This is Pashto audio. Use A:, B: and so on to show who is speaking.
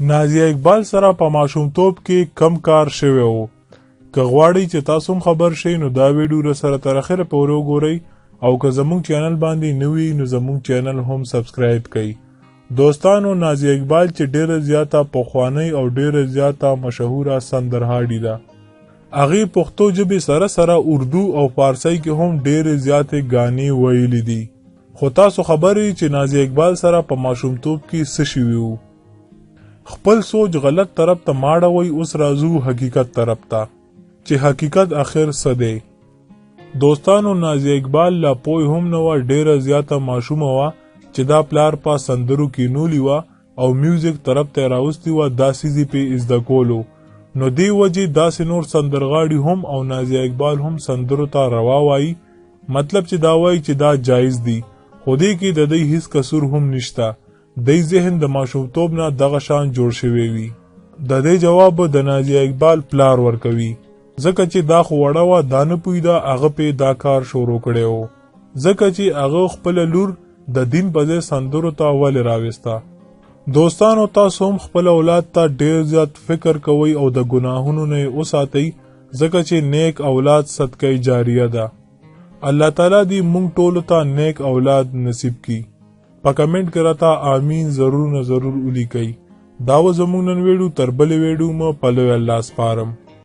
A: نازیه اقبال سره په ماشومتوب کې کم کار شوی و. که غواړئ چې تاسو هم خبر شئ نو دا ویډیو راسره تر اخره پورې وګورئ او که زموږ چینل باندې نوي نو زموږ چینل هم سبسکرایب کړئ. دوستانو، نازیه اقبال چې ډیره زیاته پخوانۍ او ډیره زیاته مشهوره سندرغاړي ده، هغې پښتو ژبې سره سره اردو او فارسۍ کې هم ډیرې زیاتې ګانې ویلې دي. خو تاسو خبر یئ چې نازیه اقبال سره په ماشومتوب کې څه شوي وو؟ خپل سوچ غلط طرف ته ماړوئ. اوس راځو حقیقت طرف ته چې حقیقت اخر څه دی. دوستانو، نازیه اقبال لا پوه هم نه وه، ډیره زیاته ماشومه وه چې دا پلار په سندرو کې نولی وه او میوزیک طرف ته راوستي وه، دا څیز یې پې زده کولو. نو دې وجې داسې نور سندرغاړي هم او نازیه اقبال هم سندرو ته روا وایي، مطلب چې دا وایي چې دا جایز دي، خو دې کې د دوی هیڅ قصور هم نشته. دی ذهن د ماشومتوب نه دغه شان جوړ شوی وي. د دې جواب به د نازیه اقبال پلار ورکوي، ځکه چې دا خو وړه وه، دا نه پوهیده، هغه پې دا کار شروع کړی و، ځکه چې هغه خپله لور د دین په ځای سندرو ته ولې راوسته. دوستانو، تاسو هم خپل اولاد ته ډیر زیات فکر کوئ او د ګناهونو نه یې وساتئ، ځکه چې نیک اولاد صدقه جاریه ده. الله تعالی دې مونږ ټولو ته نیک اولاد نصیب کړي. په کمنټ کې راته آمین ضرور نه ضرور ولیکئ. دا و زموږ نن ویډیو، تر بلې ویډیو مو په لوی الله سپارم.